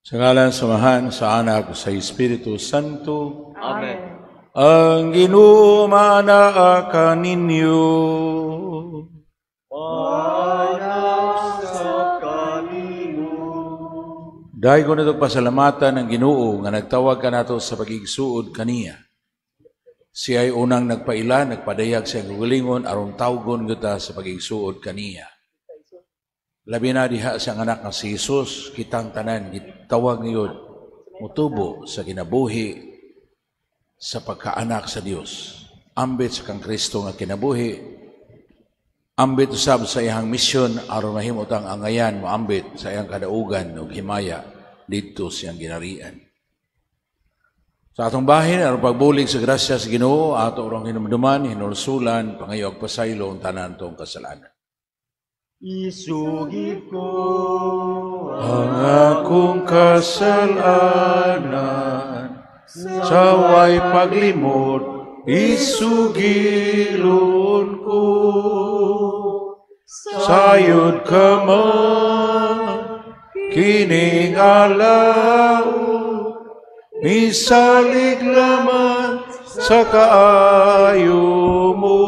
Sa ngalan sa Amahan, sa Anak, sa Espiritu Santo. Amen. Ang Ginoo maanaa kaninyo. Sa kanimo. Daygon nato pasalamatan ang Ginoo nga nagtawag kanato sa pagigsuod kaniya. Siya ay unang nagpaila, nagpadayag sa iyang kaugalingon aron tawgon kita sa pagigsuod kaniya. Labi na diha sa anak nga si Jesus, kitang tanan gitawag ngayon mutubo sa kinabuhi sa pagkaanak sa Dios. Ambit sa kang Kristo nga kinabuhi, ambit usab sa iyang misyon aron mahimo tang angayan moambit sa iyang kadaugan ug himaya didto siyang ginarian. Sa atong bahin aron pagbulig sa grasya sa Ginoo, ato rong hinumduman, hinulsulan, pangayo og pasaylo ang tanan tong kasalanan. Isugid ko ang akong kasalanan sa way paglimot, isugilon ko. Sayod ka man, kining alaw, misalig laman sa kaayo mo.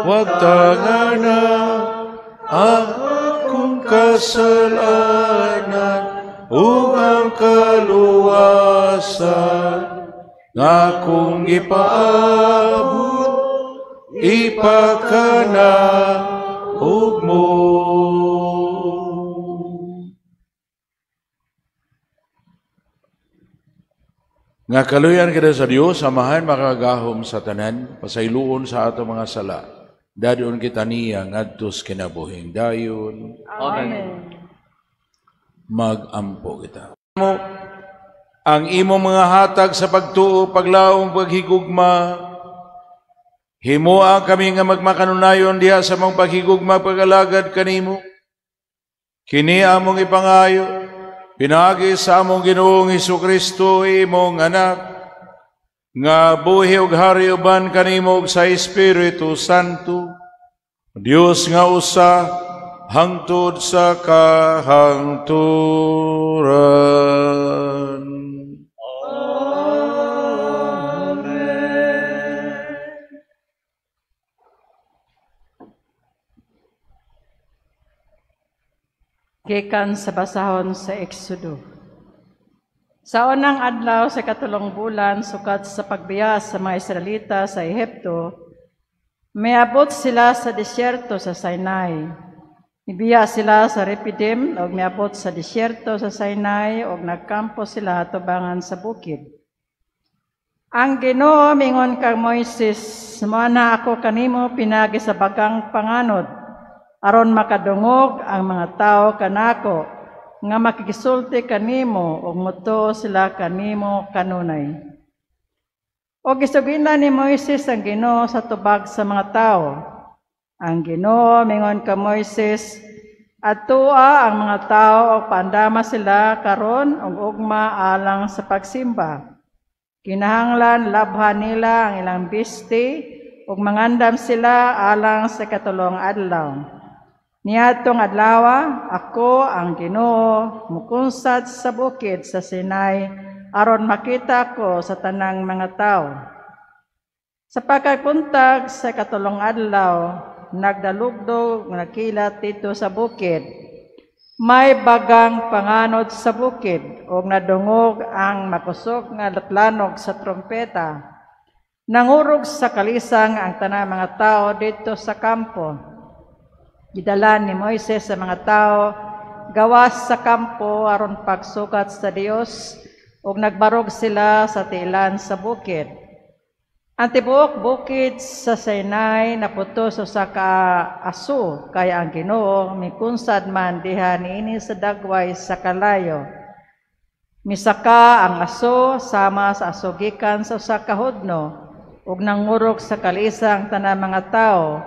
Wag tangana ang akong kasalanan ug ang kaluwasan nga akong gipaabot ipakanaog mo. Nga kaluyan kita sa Dios, Amahan makagahom sa tanan, pasayloon sa ato mga sala. Dadon kita niya ngadto sa kinabuhing dayon. Amen. Magampo kita. Ang imong mga hatag sa pagtuo, paglaom, paghigugma, himoa kami nga magmakanunayon diha sa mong paghigugma, pag-alagad kanimo. Kini among ipangayo, pinaagi sa among Ginoong Hesukristo, imong anak, nga buhi ug hari uban kanimo ug sa Espiritu Santo, Dios nga usa hangtod sa kahangturan. Amen. Gikan sa basahon sa Exodo. Sa unang adlaw sa katulong bulan, sukat sa pagbiya sa mga Israelita sa Ehipto, miabot sila sa disyerto sa Sinai. Mibiya sila sa Repidim ug miabot sa disyerto sa Sinai ug nagkampo sila tubangan sa bukid. Ang Ginoo mingon kang Moises, "Moana ako kanimo pinaagi sa bagang panganod aron makadungog ang mga tawo kanako nga makigisulti kanimo ug mutuo sila kanimo kanunay." Og gisugilan ni Moises ang Ginoo sa tubag sa mga tawo. Ang Ginoo mingon ka Moises, "Adtoa ang mga tawo ug paandama sila karon ug ugma alang sa pagsimba. Kinahanglan labhan nila ang ilang biste ug mangandam sila alang sa katulong adlaw. Niadtong adlawa, ako ang Ginoo mukunsad sa bukid sa Sinai aron makita ko sa tanang mga tawo." Sa pagkabuntag sa katulong adlaw, nagdalugdog nakilat dito sa bukid. May bagang panganod sa bukid ug nadungog ang makusog nga lanog sa trompeta. Nangurog sa kalisang ang tanang mga tao dito sa kampo. Gidala ni Moises sa mga tao gawas sa kampo aron pagsukat sa Dios ug nagbarog sila sa tiilan sa bukid. Ang tibuok bukid sa Sinai naputo sa usa ka aso, kay ang Ginoo mikunsad man diha niini sa dagway sa kalayo. Misaka ang aso sama sa aso gikan sa usa ka hudno ug nangurog sa kalisang tanang mga tawo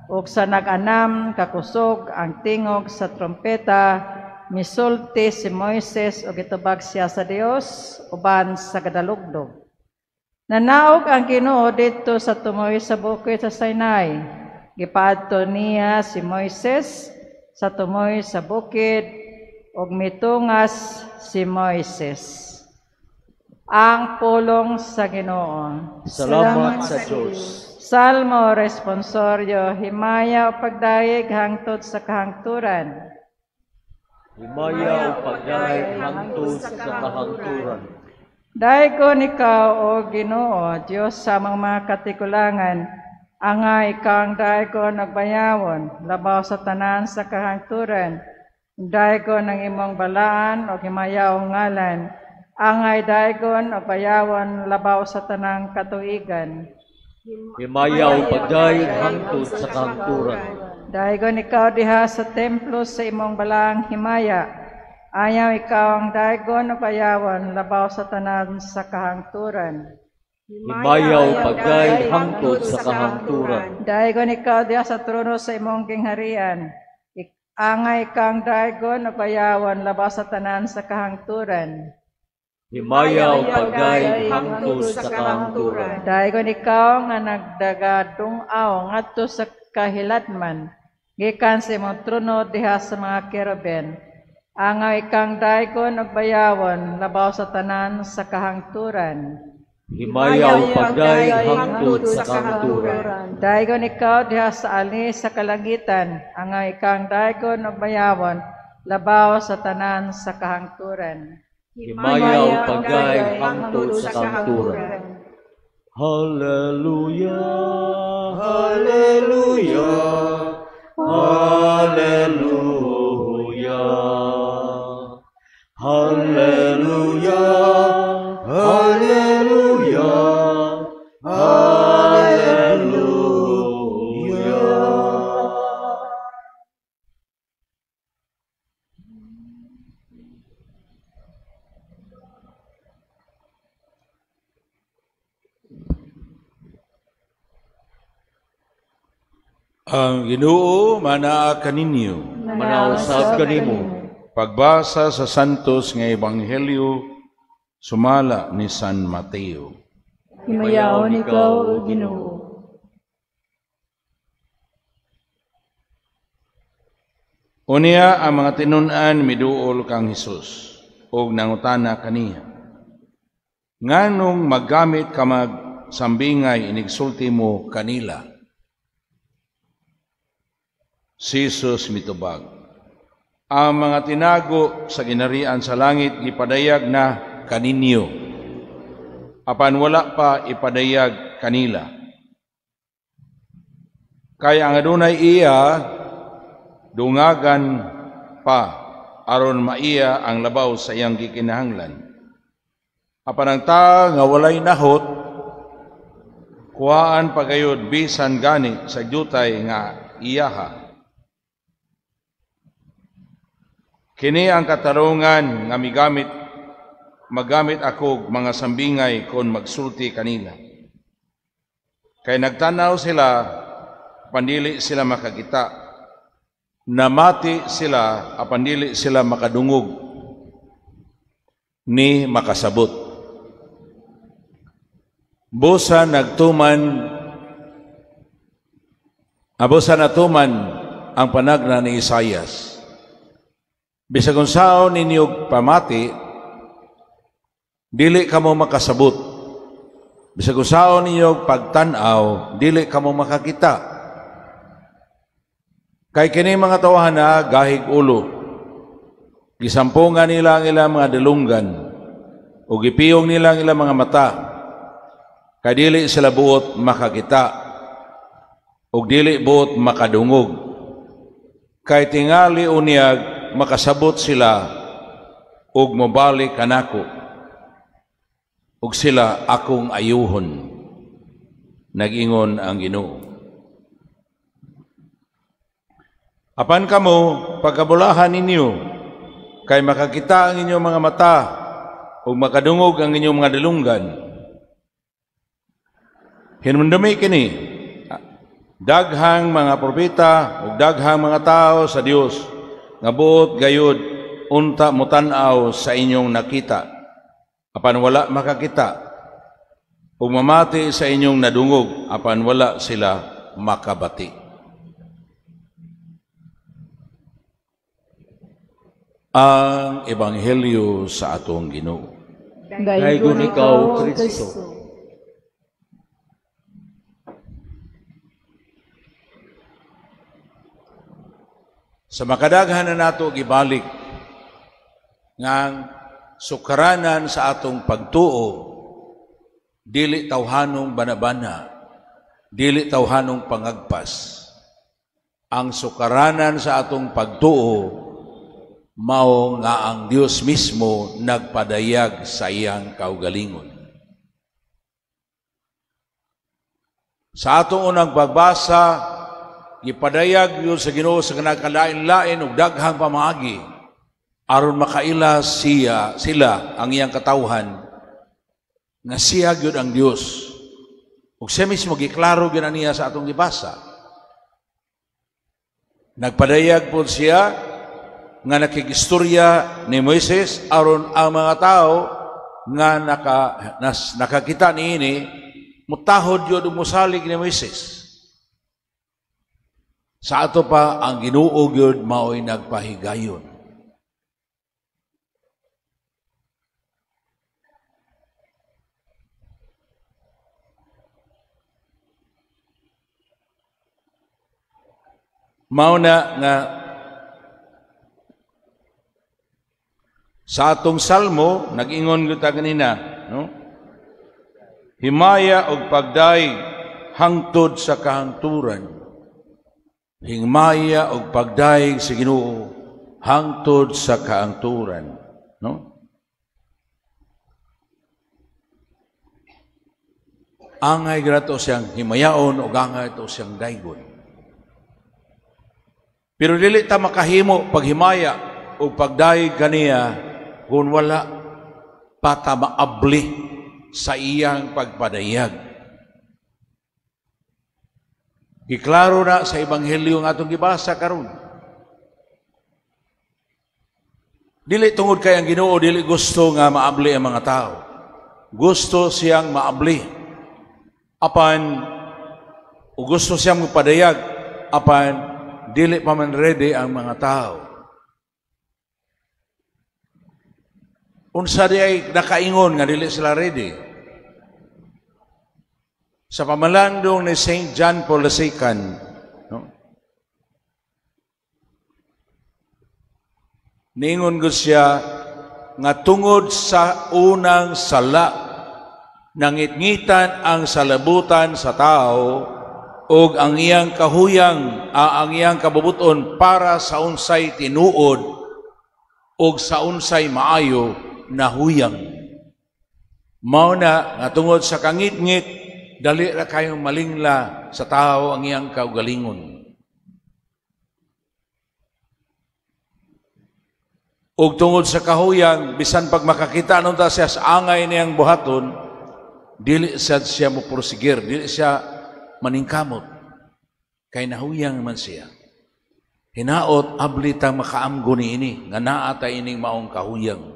ug sa nag-anam kakusog ang tingog sa trompeta, misulti si Moises ug gitubag siya sa Dios uban sa kadalugdog. Nanaog ang Ginoo didto sa tumoy sa bukid sa Sinai. Gipaadto niya si Moises sa tumoy sa bukid Ug mitungas si Moises. Ang pulong sa Ginoo. Salamat sa Dios. Salmo responsorio, himaya o pagdayeg hangtod sa kahangturan. Himaya o pagdayeg hangtod sa kahangturan. Daygon ikaw, O Ginoo, Dios sa among mga katigulangan, angay ikaw ang daygon ug bayawon, labaw sa tanan sa kahangturan. Daygon ang imong balaan ug himayaong ngalan, angay daygon ug bayawon labaw sa tanang katuigan. Himaya o pagdayeg hangtod sa kahangturan. Daygon ikaw diha sa templo sa imong balaang himaya, ayaw ikaw ang daygon ug bayawon labaw sa tanan sa kahangturan. Himaya o pagdayeg hangtod sa kahangturan. Daygon ikaw diha sa trono sa imong gingharian, angay kang daygon ug bayawon labaw sa tanan sa kahangturan. Himaya o pagdayeg hangtod sa kahangturan. Daygon ikaw nga nagdagadung-aw ngadto sa kahiladman, gikan sa imong trono diha sa mga kerubin. Angay kang daygon ug bayawon labaw sa tanan sa kahangturan. Himaya o pagdayeg hangtod sa kahangturan. Daygon ikaw diha sa ali sa kalangitan, angay kang daygon ug bayawon labaw sa tanan sa kahangturan. Himaya o pagdayeg hangtod sa kahangturan. Hallelujah, hallelujah, hallelujah. Hallelujah, hallelujah, hallelujah. Ang Ginoo manaa kaninyo. Manausab kanimo. Pagbasa sa Santos nga Ebanghelyo sumala ni San Mateo. Himayaon ikaw, O Ginoo. Unya ang mga tinun-an miduol kang Hesus ug nangutana kaniya. Nganong maggamit ka magsambingay inigsulti mo kanila? Si Jesus mitubag, ang mga tinago sa ginarian sa langit gipadayag na kaninyo, apan wala pa ipadayag kanila. Kaya ang adunay iya dungagan pa aron maiya ang labaw sa iyang gikinahanglan. Apan ang ta nga walay nahot, kuhaan pagayod bisan gani sa jutay nga iyaha. Kini ang katarungan nga magamit ako mga sambingay kon magsulti kanila. Kay nagtanaw sila, pandili sila makakita. Namati sila, apan dili sila makadungog ni makasabot. Busa natuman ang panagna ni Isayas. Bisag unsaon ninyo pamati, dili kamo makasabot. Bisag unsaon ninyo pagtan-aw, dili kamo makakita. Kay kini mga tawhana gahig ulo. Gisampungan nila ang ilang mga dalunggan o gipiyong nila ang ilang mga mata. Kay dili sila buot makakita ug dili buot makadungog. Kay tingali unyag makasabot sila ug mobalik kanako ug sila akong ayuhon, nag-ingon ang Ginoo. Apan kamo pagkabulahan ninyo, kay makakita ang inyong mga mata ug makadungog ang inyong mga dalunggan. Hinumdumi kini daghang mga propeta ug daghang mga tao sa Dios nga buot gayud unta motan-aw sa inyong nakita, apan wala makakita, ug mamati sa inyong nadungog, apan wala sila makabati. Ang Ebanghelyo sa atong Ginoo. Daygon ikaw, Kristo. Sa makadaghan na nato gibalik ngang sukaranan sa atong pagtuo, dili tawhanong banabana, dili tawhanong pangagpas. Ang sukaranan sa atong pagtuo mao nga ang Dios mismo nagpadayag sa iyang kaugalingon. Sa atong unang pagbasa, gipadayag yun sa Ginoo sa kanagkalain-lain ug daghang pamaagi aron makaila siya sila ang iyang katawhan nga siya gyud ang Dios. Ug siya mismo giklaro gyud niya sa atong gibasa. Nagpadayag pod siya nga nakigistorya ni Moises aron ang mga tao nga nakakita niini mutahod yun ug mosalig ni Moises. Sa ato pa ang Ginoo gyud maoy nagpahigayon. Mao na nga sa atong salmo, nag-ingon gyud ta kanina, no? Himaya og pagdayeg hangtod sa kahangturan. Himaya og pagdayeg sa Ginoo hangtod sa kahangturan, no? Angay grato siyang himayaon og angay to siyang daygon. Pero dili ta makahimo paghimaya og pagdayeg kaniya kung wala pa ta maabli sa iyang pagpadayag. Giklaro na sa Ebanghelyo nga atong gibasa karon. Dili tungod kay ang Ginoo dili gusto nga maabli ang mga tao. Gusto siyang maabli. Apan o gusto siyang magpadayag, apan dili pa man ready ang mga tao. Unsa di ay nakaingon nga dili sila ready? Sa pamalandong ni St. John Paul II, no? Niingon gud siya nga tungod sa unang sala, nangitngitan ang salabutan sa tao og ang iyang kahuyang, ang iyang kabubuton para sa unsay tinuod og sa unsay maayo nahuyang. Mao na nga tungod sa kangitngit, dali ra kayong malingla sa tao ang iyang kaugalingon. Og tungod sa kahuyang, bisan pag makakita nunta siya sa angay niyang buhaton, dili siya moprosigir, dili siya maningkamot. Kay nahuyang man siya. Hinaot, abli tang makaamgo niini, nga naa ta ining maong kahuyang.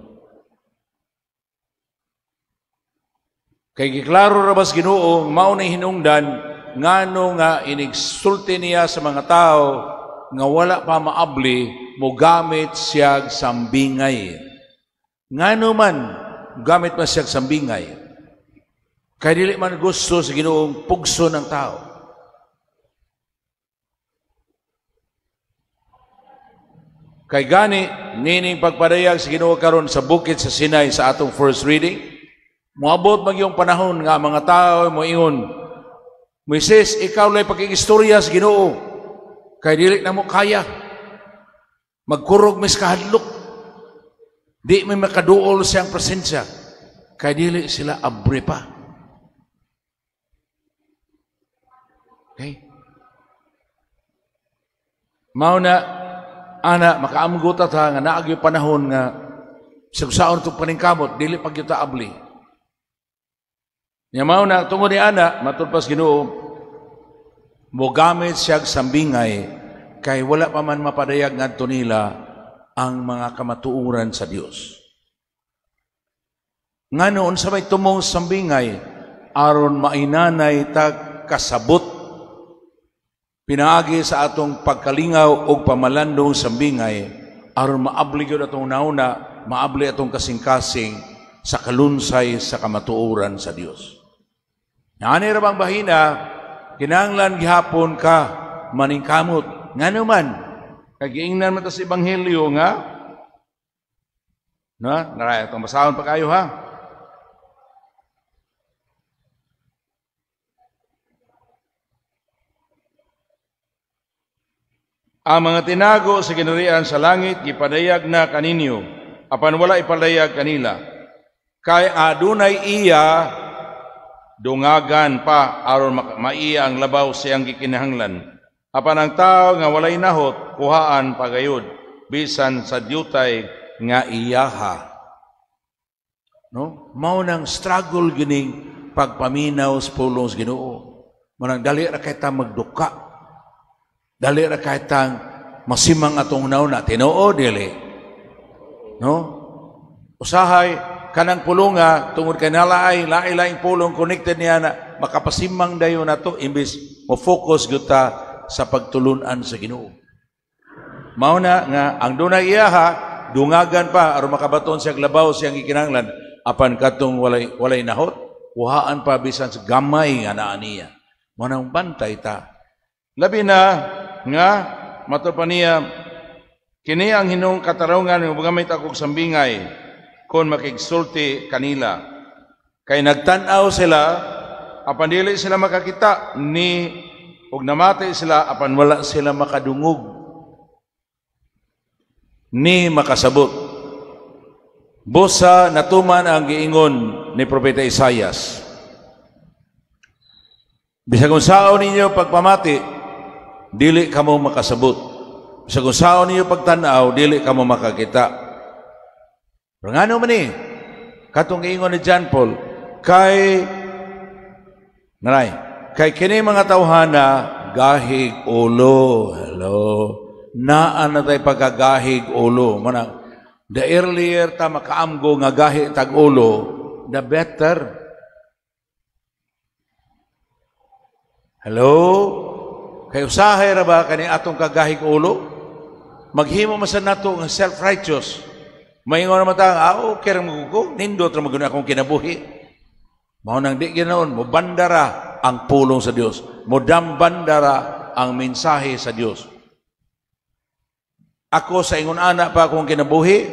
Kay giklaro ra bas Ginoo, mao ni hinungdan ngano nga inigsulti niya sa mga tao nga wala pa maabli, mogamit siyag sambingay. Ngano man gamit man siyag sambingay? Kay dili man gusto sa Ginoong pugso ng tao. Kay gani nining pagpadayag sa Ginoo karon sa bukid sa Sinai sa atong first reading, moabot man yung panahon nga mga tao moingon, Moises, ikaw lay pakigistorya sa Ginoo, kay dili na mo kaya. Magkurog mis kahadlok. Di may makaduol siyang presensya, kay dili sila abre pa. Okay? Mao na ana makaamgo ta nga naagyo panahon nga sagsaon tong paningkamot dili pa gyud ta abli. Nya mao na tungod ni ana matud pas Ginoo mogamit siyag sambingay kay wala pa man mapadayag ngadto nila ang mga kamatuoran sa Dios. Ngano unsa may tumong sambingay aron mainanay ta kasabot pinaagi sa atong pagkalingaw og pamalandong sambingay Aron maabli gyud atong nauna, maabli atong kasing-kasing sa kalunsay sa kamatuoran sa Dios. Ani ra bang bahina, kinahanglan gihapon ka maningkamot. Ngano man, kay giingnan man ta sa ebanghelyo nga na naraya atong basahon pa kayo ha. Ang mga tinago sa ginurian sa langit gipadayag na kaninyo, apan wala ipadayag kanila. Kay adunay iya dungagan pa aron maiya ang labaw siyang gikinahanglan. Apan ang tao nga walay nahot kuhaan pagayod bisan sa dyutay nga iyaha. No? Mao nang struggle gining pagpaminaw sa pulong sa Ginoo. Mao nang dali ra kay ta magduka. Dali ra kay tang masimang atong nauna, tinuod dili. No? Usahay kanang pulunga tungod kay nalaay lain-laing pulong connected niya na makapasimang dayon nato imbis mo focus gyud ta sa pagtulun-an sa Ginoo. Mao na nga ang dunay iyaha dungagan pa aron makabaton siya labaw siyang gikinahanglan apan katong walay nahot kuhaan pa bisan sa gamay nga naa niya. Mao nang bantay ta. Labi na nga matud pa niya kini ang hinung katarungan nga mogamit akog sambingay kon makigsulti kanila. Kay nagtan-aw sila apan dili sila makakita ni ug namati sila apan wala sila makadungog ni makasabot. Busa natuman ang giingon ni Propeta Isayas. Bisag unsaon ninyo pagpamati, dili kamo makasabot. Bisag unsaon ninyo pagtan-aw, dili kamo makakita. Pero ngano man ni? Katong giingon ni John Paul, kay naray, kay kini mga tawhana gahig ulo. Hello. Naa na tay pagkagahig ulo. Manang the earlier ta makaamgo nga gahi tag ulo, the better. Hello? Kay usahay ra ba kani atong kagahig ulo? Maghimo man sa nato nga self-righteous. Maingon naman ta, okay ra magugo, nindot ra maguna akong kinabuhi. Mao nang di ginoon, mobandara ang pulong sa Dios, modambandara ang mensahe sa Dios. Ako sa ingon ana pa akong kinabuhi,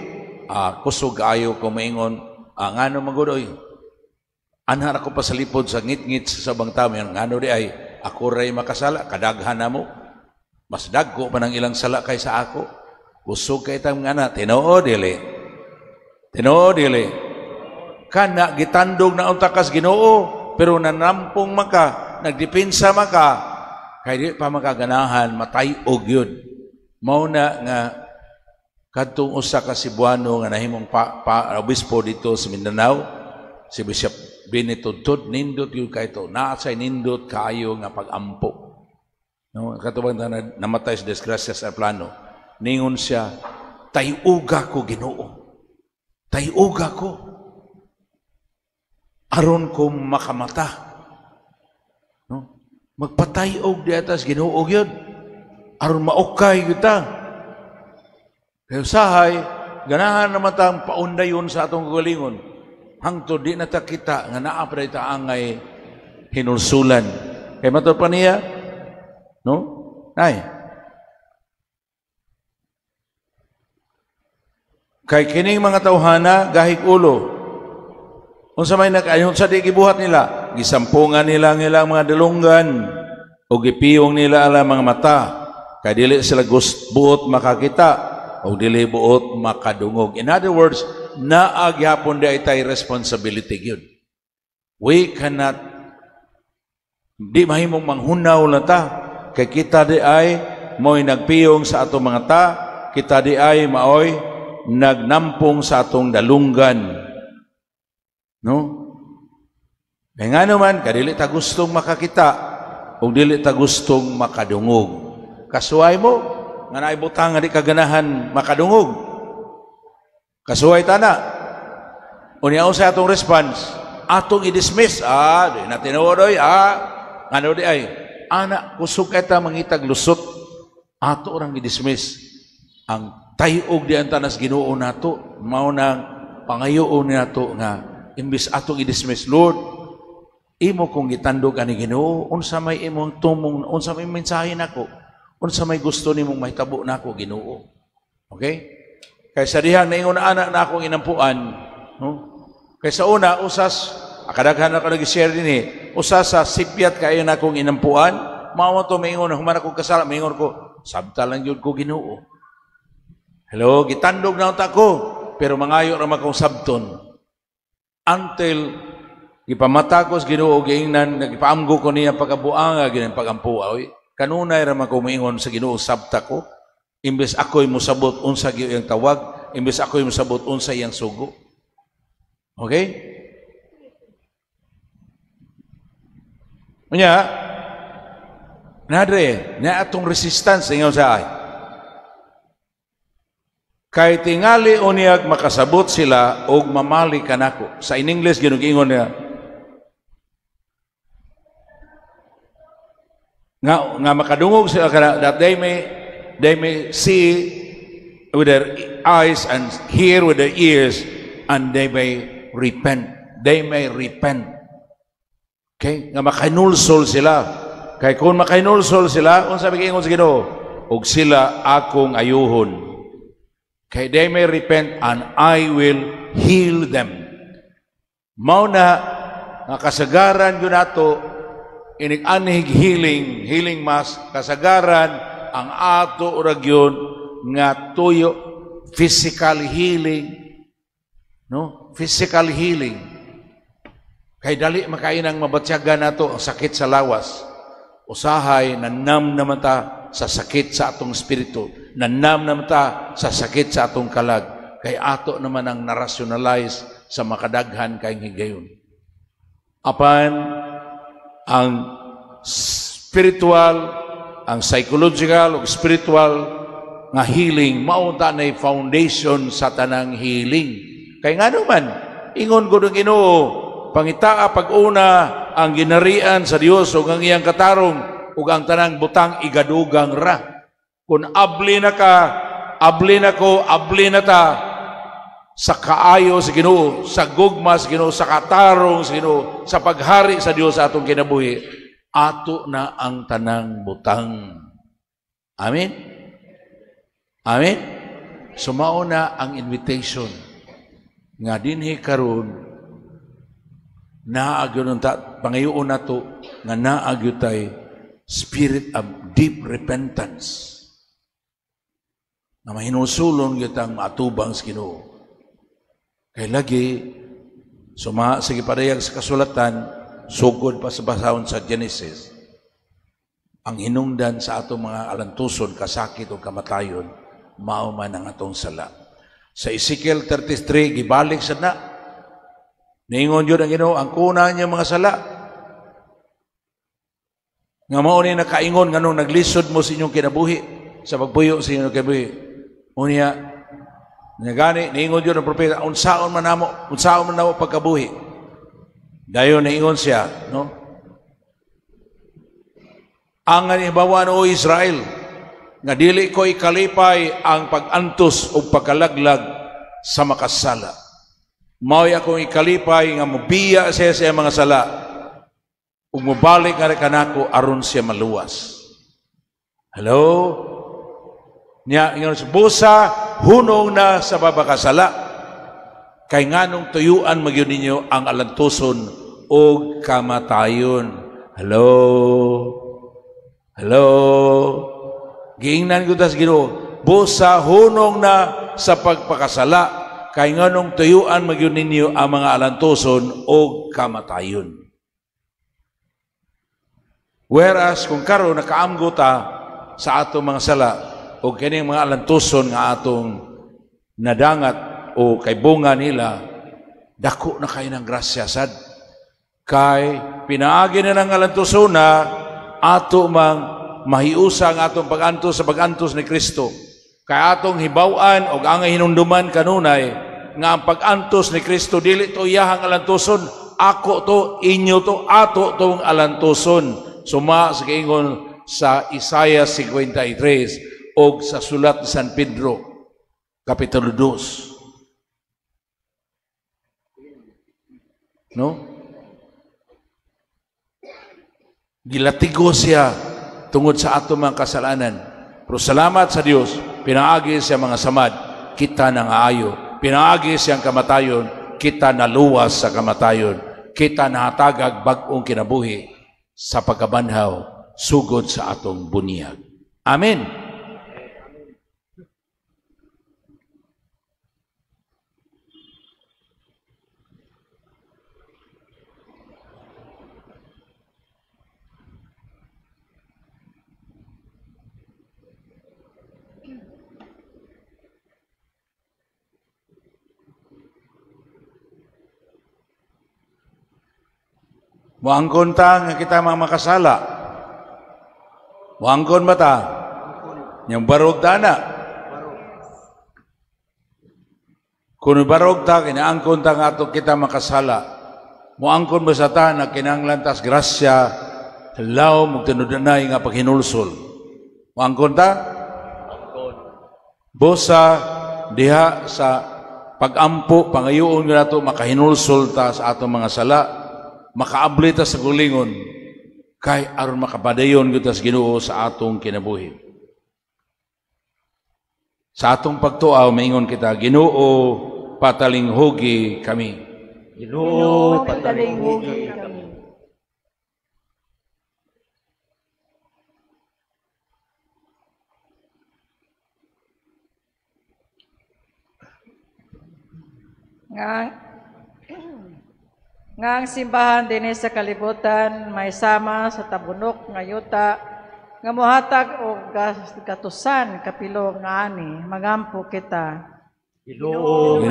kusog ayo ko maingon, ngano magudoy. Anhar ako pasalipod sa ngit-ngit sa sabang tao, ngano di ay ako ray makasala, kadaghan na mo. Mas dagko pa ng ilang sala kaysa ako. Kusog kay tang ngana, tinuod dili. Tinuod dili. Kana gitandog na unta kas Ginoo, pero nanampong maka, nagdepensa maka, kay di pa makaganahan matay-og yun. Mao na nga kadtong usa ka Cebuano nga nahimong obispo dito sa Mindanao, si Bishop Benito Tud, nindot yun kay to, naa say nindot kaayo nga pag-ampo. No, katubang na namatay sa disgrasya sa plano. Ningon siya, tayuga ko Ginoo. Tayuga ko. Aron ko makamata. No? Magpatayog di atas Ginoo gyud. Aron maukay kita. Kaya usahay, ganahan naman tang paundayon sa atong kagalingon. Hangtod di na ta kita nga naa pa ta angay hinulsulan. Kay matod pa niya, no? Ay. Kay kining mga tawhana gahig ulo. Unsa may nakayon sa di gibuhat nila? Gisampungan nila ang ilang mga dalunggan o gipiyong nila ang mga mata. Kay dili sila buot makakita o dili buot makadungog. In other words, naa gyapon di ay tay responsibility gyud. We cannot, di mahimong manghunaw na ta kay kita di ay mo'y nagpiyong sa atong mga ta, kita di ay maoy nagnampong sa atong dalunggan. No? Kaya nga naman, kadili ta gustong makakita o dili ta gustong makadungog. Kasuway mo, nga naibutang nga di kaganahan makadungog. Kasuway ta na. Unya sa atong response, atong i-dismiss. Di na tinuod oy, ngano di ay. Ana, kusog kay ta mangitag lusot, ato orang i-dismiss ang Tayog di ang tanas Ginoo nato, mao nang pangayoon nato nga imbis atong i-dismiss, Lord, imo kong gitandog ani Ginoo, unsa may imong tumong, unsa may mensahe nako, unsa may gusto nimong mahitabo nako, Ginoo. Okay? Kay sa dihang naingon ana na akong inampuan, no? Kay sa una, usas, kadaghan ako nag-share dinhi, usas sa sipyat kayo na akong inampuan, mao to maingon, human akong kasala, maingon ko, sabta lang yun ko Ginoo. Hello, gitandog na unta ko, pero mangayo ra man kong sabton. Until gipamata ko sa Ginoo, giingnan, nagipaamgo ko niya pagkabuanga, ginang pagampo, oy. Kanunay ra man ko moingon sa Ginoo, sabta ko. Imbes ako'y mosabot unsa gyud iyang tawag, imbes ako'y mosabot unsa iyang sugo. Okay? Unya, nadre, na atong resistance ingon sa ay. Kay tingali unyag makasabot sila og mamali kanako. Sa in English ginugingon niya nga makadungog sila kana, that they may see with their eyes and hear with their ears, and they may repent. They may repent. Okay? Nga makainulsol sila. Kay kung makainulsol sila, unsa may giingon sa Ginoo? Og sila akong ayuhon. Kay they may repent and I will heal them. Mao na nga kasagaran gyud nato inig-anhig healing, healing mass, kasagaran ang ato ra gyud nga tuyo physical healing, no? Physical healing. Kay dali makainang mabatyagan nato ang sakit sa lawas. Usahay nanam naman ta sa sakit sa atong espiritu, nanam naman ta sa sakit sa atong kalag. Kay ato naman ang narationalize sa makadaghan kay higayon. Apan ang spiritual, ang psychological o spiritual nga healing mao ta nay foundation sa tanang healing. Kay ngano man ingon gud ang Ginoo, pangitaa pag-una ang ginarian sa Dios ug ang iyang katarong ug ang tanang butang igadugang ra. Kung abli na ka, abli na ko, abli na ta sa kaayo sa Ginoo, sa gugma sa Ginoo, sa katarong sa Ginoo, sa paghari sa Dios sa atong kinabuhi, ato na ang tanang butang. Amen? Amen? So mao na ang invitation nga dinhi karon naa gyud ta pangayoon nato nga naa gyud tay spirit of deep repentance na mahinulsulon gyud ang maatubang sa Ginoo. Kay lagi suma sa gipadayag sa kasulatan, sugod pa sa basahon sa Genesis, ang hinungdan sa atong mga alantuson, kasakit o kamatayon, mao man ang atong sala. Sa Ezekiel 33, gibalik sa na. Niingon yun ang Ginoo, ang kuna niya mga sala. Nga mao ni nakaingon nganong naglisod mo sa inyong kinabuhi, sa pagpuyo sa inyong kinabuhi. Unya, nagani, niingon yun ang propeta, unsaon man namo pagkabuhi. Dayon niingon siya, no? Ang ibawan o Israel, nga dili ko ikalipay ang pag-antos o pagkalaglag sa makasala. Mao'y akong ikalipay nga mobiya siya sa mga sala ug mobalik nga kanako aron siya maluwas. Hello? Nya ingon sa busa hunong na sa babakasala, kay nganong tuyuan magyud ninyo ang alantuson og kamatayon. Hello? Hello? Giingnan ko tas Ginoo, busa hunong na sa pagpakasala, kay nganong tuyuan magyud ninyo ang mga alantuson og kamatayon. Whereas kung karon nakaamgo ta sa atong mga sala o kining mga alantuson nga atong nadangat o kay bunga nila, dako na kayo ng grasya sad. Kay pinaagi na ng alantuson na ato mang mahiusa ang atong pag-antos sa pag-antos ni Kristo. Kay atong hibaw-an og angay hinumduman kanunay nga ang pag-antos ni Kristo dili to iyahang alantuson, ako to, inyo to, ato tong alantuson. Suma sa giingon sa Isaiah 53 og sa sulat ni San Pedro. Kapitulo 2. No? Gilatigo siya tungod sa ato mga kasalanan. Pero salamat sa Dios, pinaagi siya mga samad, kita nang aayo. Pinaagi siyang kamatayon, kita naluwas sa kamatayon. Kita nahatagag bag-ong kinabuhi sa pagkabanhaw sugod sa atong bunyag. Amen. Muangkon ta nga kita mga makasala. Muangkon ba ta? Yang barog ta na. Kung barog ta, kinaangkon ta nga ato kita makasala. Muangkon ba sa ta na kinahanglan tas grasya, law magtinudanay nga paghinulsol. Muangkon ta? Bosa diha sa pagampo, pangayoon nga nato makahinulsol ta sa atong mga sala, makaabli ta sa gulingon kay aron makapadayon gyud ta sa Ginoo sa atong kinabuhi. Sa atong pagtuaw maingon kita, Ginoo patalinghugi kami. Ginoo patalinghugi kami. Nga ang simbahan dinhi sa kalibutan may sama sa tabunok nga yuta nga mohatag og gatusan kapilo nga ani, magampo kita. Ginoo,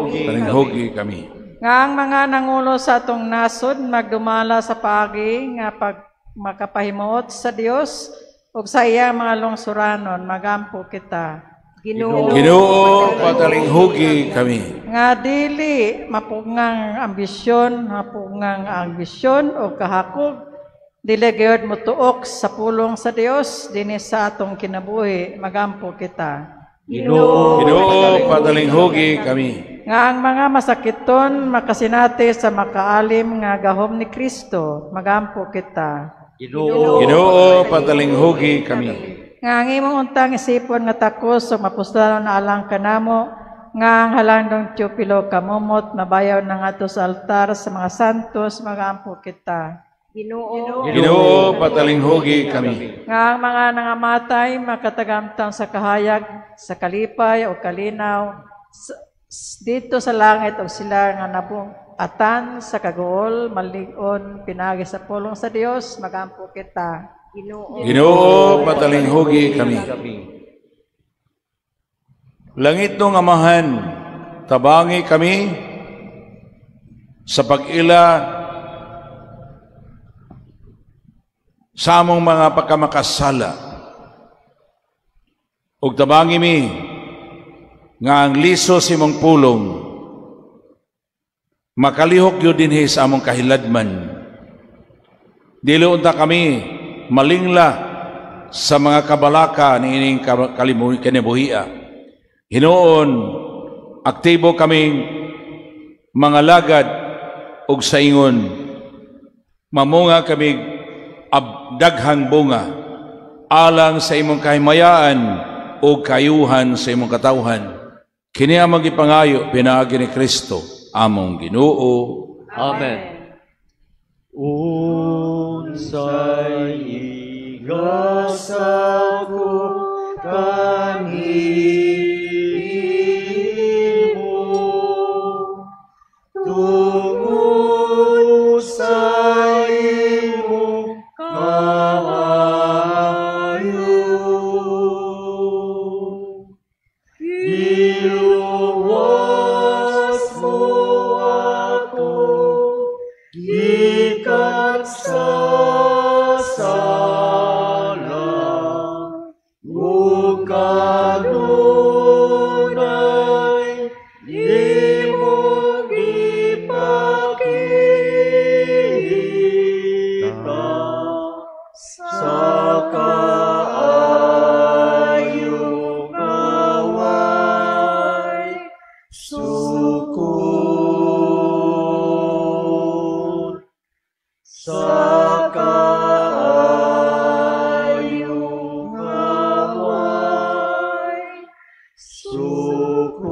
palinghugi kami. Nga ang mga nangulo sa atong nasod magdumala sa paagi nga pag makapahimuot sa Dios ug sa iya mga lungsuranon, magampo kita. Ginoo, patalinghugi kami. Nga dili mapungang ambisyon o kahakog, dili gyud motuok sa pulong sa Dios dinhi sa atong kinabuhi, magampo kita. Ginoo, patalinghugi kami. Nga ang mga masakiton makasinati sa makaalim nga gahom ni Kristo, magampo kita. Ginoo, patalinghugi kami. Nga ang imong untang isipon nga takos o mapuslanon na alang kanamo, nga ang halandong Teopilo kamumot mabayaw na ngadto sa altar sa mga santos, magampo kita. Ginoo, patalinghugi kami. Nga ang mga nangamatay makatagamtang sa kahayag, sa kalipay o kalinaw dito sa langit, o sila nga nabungatan sa kaguol, malig-on pinagi sa pulong sa Dios, magampo kita. Ginoo, patalinghugi kami. Langit nung Amahan, tabangi kami sa pag-ila sa among mga pagkamakasala. Ug tabangi mi nga ang liso sa imong pulong makalihok gyud dinhi sa among kahiladman. Dili unta kami malingla sa mga kabalaka niining kinabuhia. Hinuon, aktibo kaming mga lagad ug saingon. Mamunga kami daghang bunga alang sa imong kahimayaan ug kayuhan sa imong katawhan. Kini among gipangayo pinaagi ni Kristo among Ginoo. Amen. Unsay igasa ko kanimo, tungod sa imong kaayo, giluwas mo ako gikan sa sala, ug kanunay imong gipakita sa kaayo nga Sukod sa kaayo nga way sukod.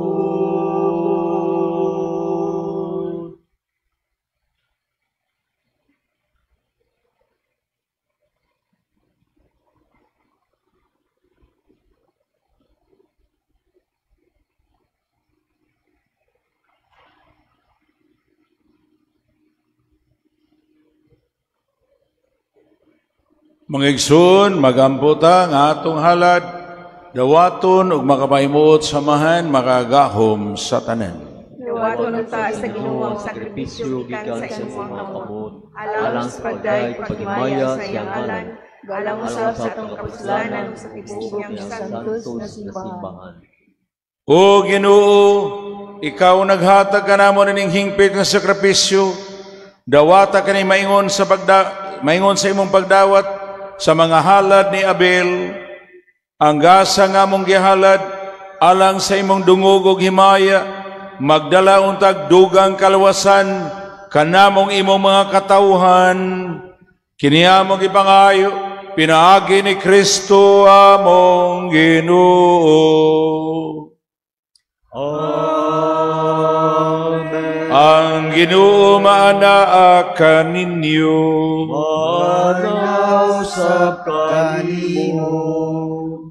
Mga igsoon, magampo ta nga atong halad, dawaton ug makapahimuot samahan makagahom sa tanan. Dawaton unta sa Ginoo ang sakripisyo gikan sa imong mga kamot, alang sa pagdayeg paghimaya sa iyang ngalan, alang usab sa atong kapuslanan sa tibuok niyang santos na simbahan. O Ginoo, ikaw naghatag kanamo nining hingpit nga sakripisyo, dawata kani maingon sa maingon sa imong pagdawat sa mga halad ni Abel, ang gasa nga among gihalad alang sa imong dungog ug himaya, magdala untag dugang kaluwasan kanamong imong mga katawhan. Kini among gipangayo pinaagi ni Kristo among Ginoo. Amen. Ang Ginoo maanaa kaninyo. Maanaa usab kanimo.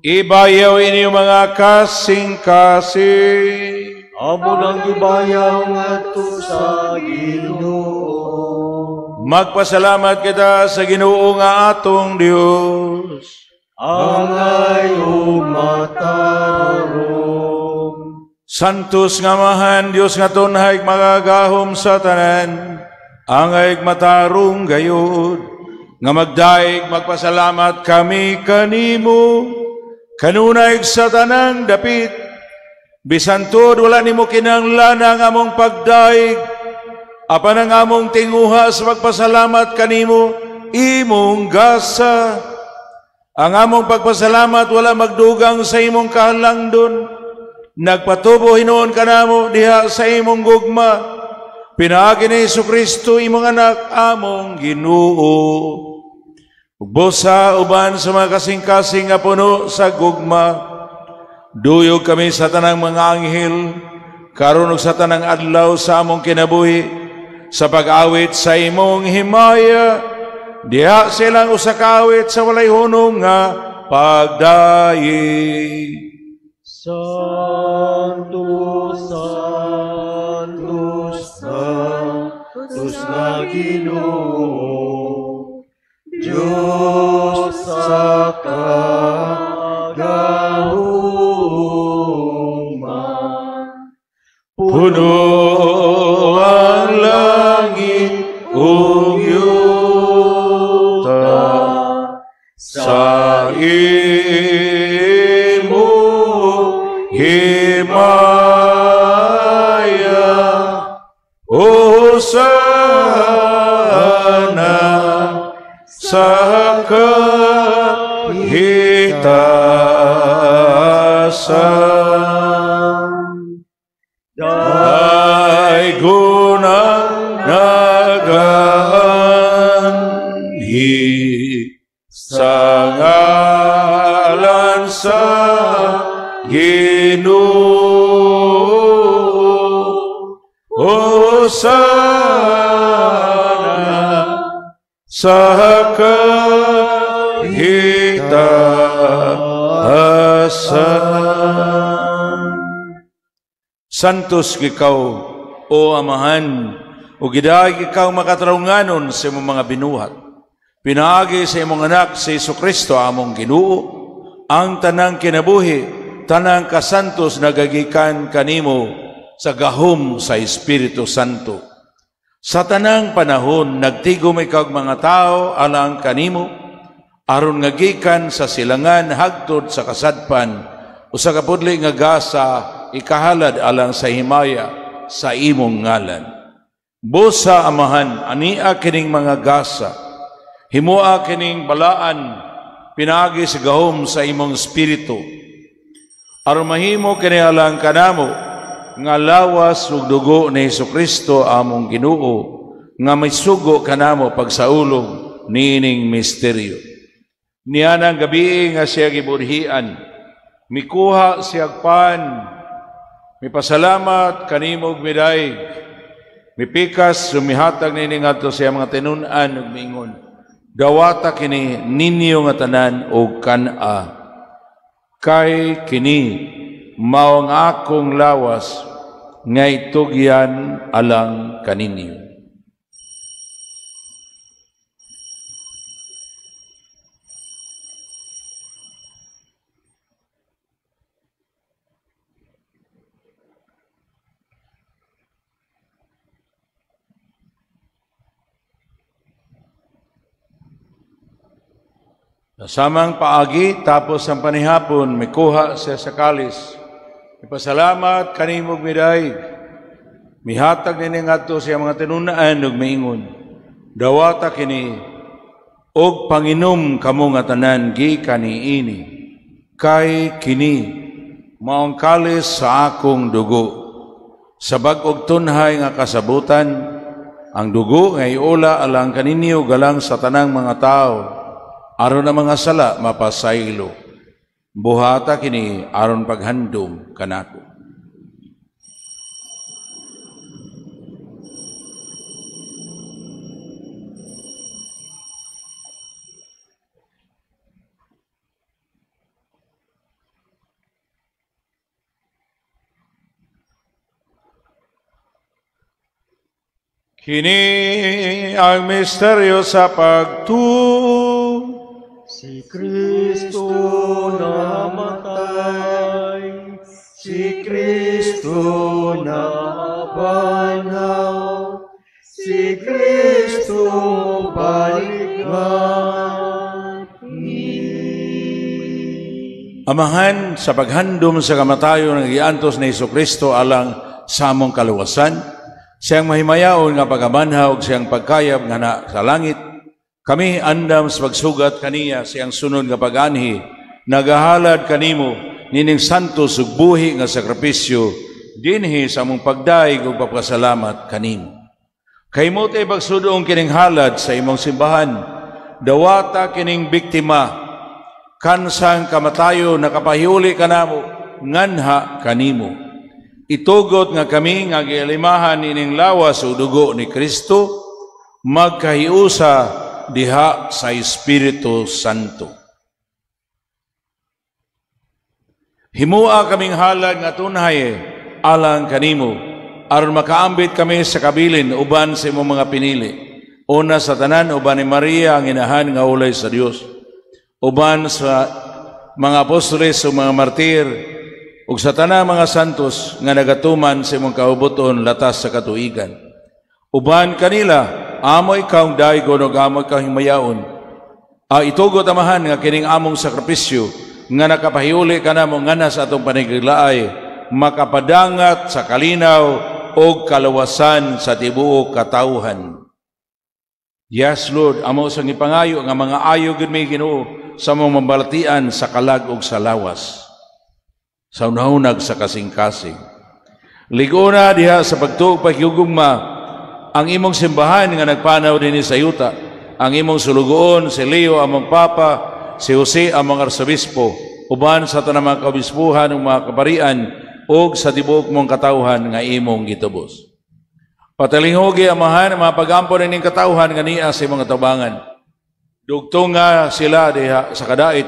Ibayaw inyo mga kasing-kasing. Amo nang gibayaw ngadto sa Ginoo. Magpasalamat kita sa Ginoo nga atong Dios. Angay ug matarong. Santos nga Amahan, Dios nga tunhay magagahom sa tanan, angay matarong gayud, nga magdaig magpasalamat kami kanimo, kanunay sa tanang dapit, bisan tuod wala nimo kinahanglan ang among pagdaig, apan ang among tinguha sa pagpasalamat kanimo, imong gasa. Ang among pagpasalamat wala magdugang sa imong kahalangdon. Nagpatubo hinuon kanamo diha sa imong gugma, pinaagi ni Jesucristo imong anak among Ginoo. Busa uban sa mga kasing-kasing nga puno sa gugma, duyog kami sa tanang mga anghel karon ug sa tanang adlaw sa among kinabuhi sa pag-awit sa imong himaya, diha silang usa ka awit sa walay hunong nga pagdayi. Santo, Santo, Santos na Ginoo, Diyos sa kagahuma. Puno ang langit ug yuta sa imo himaya, hosana sa kahitasan. Daigon ang nagaanhi sa ngalan sa Ginoo, hosana sa kahitasan. Santos ikaw, o Amahan, o gidaig ikaw makatarunganon sa imong mga binuhat. Pinaagi sa imong anak, si Jesucristo among Ginoo, ang tanang kinabuhi, tanang kasantos nagagikan kanimo sa gahom sa Espiritu Santo. Sa tanang panahon, nagtigom ikaw mga tao alang kanimo, aron nga gikan sa silangan hagtod sa kasadpan, usa ka pudli nga gasa ikahalad alang sa himaya sa imong ngalan. Busa Amahan, ania kining mga gasa, himua kining balaan, pinaagi sa gahom sa imong espiritu. Aron mahimo kini alang kanamo nga lawas ug dugo ni Hesukristo among Ginoo nga may sugo kanamo pagsaulog niining misteryo. Nianang gabii nga siya gibudhian, mikuha siyag pan, mipasalamat kanimo ug midayeg, mipikas sumihatag niini ngadto sa mga tinun-an ug miingon, dawata kini ninyo nga tanan og kan-a, kay kini mao ang akong lawas nga itugyan alang kaninyo. Samang paagi, tapos ang panihapon, mikuha siya sa kalis. Ipasalamat kanimog midayeg. Mihatag nini ngadto sa mga tinun-an ug miingon, dawata kini og panginom kamo nga tanan gikan niini, kay kini mao ang kalis sa akong dugo. Sa bag-og tunhay nga kasabutan, ang dugo nga iula alang kaninyo galang sa tanang mga tawo, aron ang mga sala mapasaylo. Buhata kini aron paghandom kanako. Kini ang misteryo sa pagtuo. Si Kristo namatay, si Kristo nabanhaw, si Kristo balik gani. Amahan, sa paghandom sa kamatayon ng giantos ni Hesukristo alang sa among kaluwasan, siyang mahimayaon nga pagabanhaw ug siyang pagkayab nga na sa langit, kami andam sa pagsugat kaniya siyang sunod nga pag-anhi, nagahalad kanimo nining santos ug buhi nga sakripisyo dinhi sa among pagdaig ug pagpasalamat kanimo. Kay mo tay pagsudong kining halad sa imong simbahan, dawata kining biktima kansang kamatayo nakapahiuli kanamo nganha kanimo. Itugot nga kami nga gialimahan nining lawas ug dugo ni Kristo magkahiusa diha sa Espiritu Santo. Himua kaming halad nga tunhay alang kanimo, aron makaambit kami sa kabilin uban sa imong mga pinili. Una sa tanan uban ni Maria ang inahan nga ulay sa Dios, uban sa mga apostoles ug mga martir, ug sa tanang mga santos nga nagatuman sa imong kaubuton latas sa katuigan. Uban kanila amo ikaw daygon ug amo ikaw himayaon. Itugot Amahan nga kining among sakripisyo nga nakapahiuli kanamo ngana sa atong paniglaay makapadangat sa kalinaw og kaluwasan sa tibuok katawhan. Yes Lord, amo sang ipangayo nga mga ayo gid mi Ginoo sa among mambalatian sa kalag ug sa lawas, sa unahunag sa kasing-kasing. Liguna diha sa pagtuo paghigugma ang imong simbahan nga nagpanaw dinhi sa yuta, ang imong sulugoon si Leo among Papa, si Jose among Arsobispo, uban sa tanang mga kaobispuhan ug mga kaparian ug sa tibuok mong katawhan nga imong gitubos. Patalinghugi Amahan ang mga pagampo nining katawhan nga niya sa imong katabangan. Dugtunga sila diha sa kadait,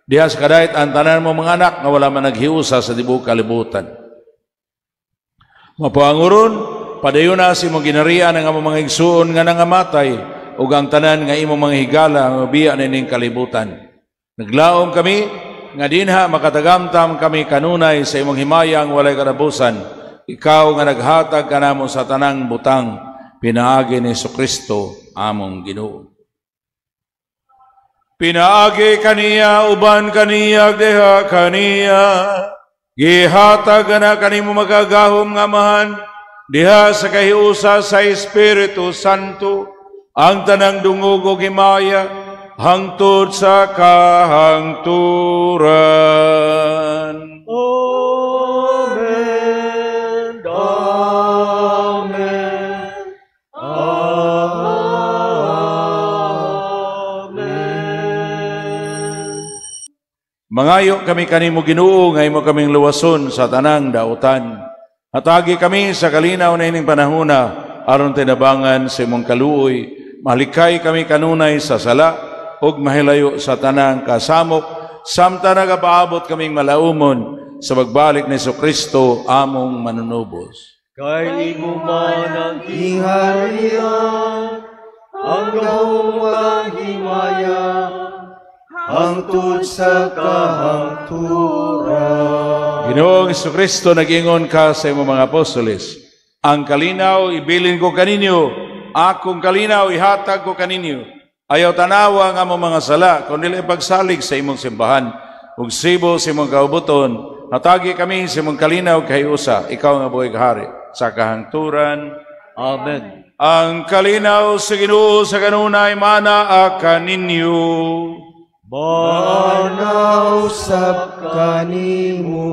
diha sa kadait ang tanan mo mga anak nga wala man naghiusa sa tibuok kalibutan. Mapanguron, padayon na sa imong ginarian ang among mga igsuon nga nangamatay ug ang tanan nga imong mga higala nga biya nining kalibutan. Naglaom kami nga dinha makatagamtam kami kanunay sa imong himayang walay katapusan. Ikaw nga naghatag kanamo sa tanang butang pinaagi ni Hesukristo among Ginoo. Pinaagi kaniya uban kaniya deha kaniya gihatag na kanimo magagahom nga Amahan diha sa kahiusa sa Espiritu Santo ang tanang dungog ug himaya hangtod sa kahangturan. Amen. Mangayo kami kanimo Ginoo nga imo kaming luwason sa tanang dautan. Hatagi kami sa kalinaw na ining panahona aron tinabangan sa imong kaluoy. Malikay kami kanunay sa sala ug mahilayo sa tanang kasamok samtang nagapaabot kaming malaumon sa pagbalik ni Jesucristo among manunubos. Kay imo man ang gingharian, ang gahom ug himaya, hangtod sa kahangturan. Ginoong Jesucristo, nag-ingon ka sa imong mga apostoles, ang kalinaw ibilin ko kaninyo, akong kalinaw ihatag ko kaninyo. Ayaw tanawa ang among mga sala, kundi pagsalig sa imong simbahan, ug sibo sa imong kaubuton, hatagi kami sa imong kalinaw kay usa, ikaw nga buhay hari sa kahangturan. Amen. Ang kalinaw sa Ginoo sa kanunay mana kaninyo. Manaw sab kanimo.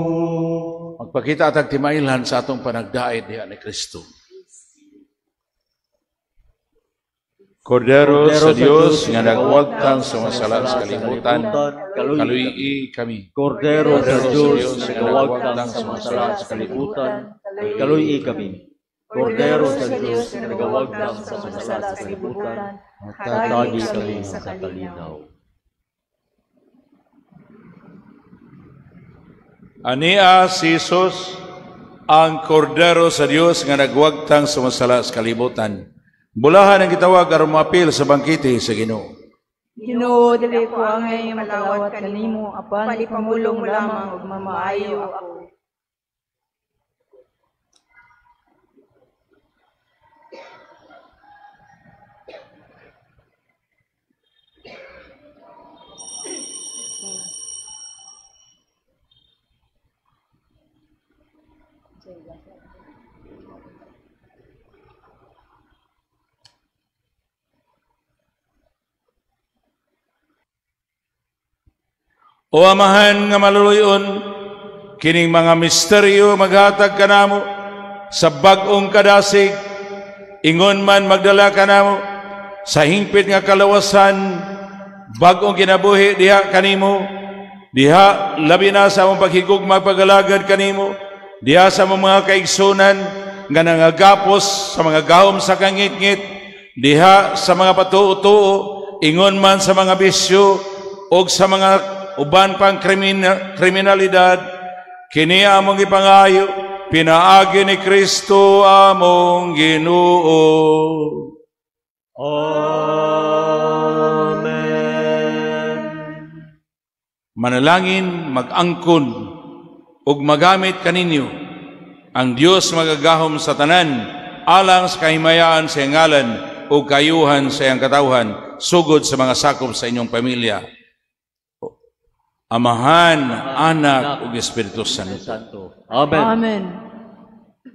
Magpakita atag timailhan sa atong panagdaid diha ni Kristo. Kordero sa Dios nga nagwagtang sa mga sala sa kalibutan, kaluyi kami. Kordero sa Dios nga nagwagtang sa mga sala sa kalibutan, kaluyi kami. Kordero sa Dios nga nagwagtang sa mga sala sa kalibutan, hatagi kami sa kalinaw. Ania si Jesus, ang Kordero sa Dios nga nagwagtang sa mga sala sa kalibutan. Bulahan ang gitawag aron moapil sa bangkete sa Ginoo. Ginoo, dili ko angay makalawat kanimo, apan ipamulong mo lamang ug mamaayo ako. O Amahan nga maluluyon, kining mga misteryo maghatag kanamo sa bag-ong kadasig, ingon man magdala kanamo sa hingpit nga kalawasan, bag-ong kinabuhi diha kanimo, diha labi na sa among paghigugma pag-alagad kanimo, diha sa among mga kaigsunan nga nangagapos sa mga gahom sa kangitngit, diha sa mga patuo-tuo, ingon man sa mga bisyo og sa mga uban pang kriminalidad, kini among ipangayo, pinaagi ni Kristo among Ginoo. Amen. Manalangin, mag-angkon, ug magamit kaninyo ang Dios magagahom sa tanan, alang sa kahimayaan sa iyang ngalan ug kayuhan sa iyang katawhan, sugod sa mga sakop sa inyong pamilya. Amahan, Anak, ug Espiritu Santo. Amen. Amen.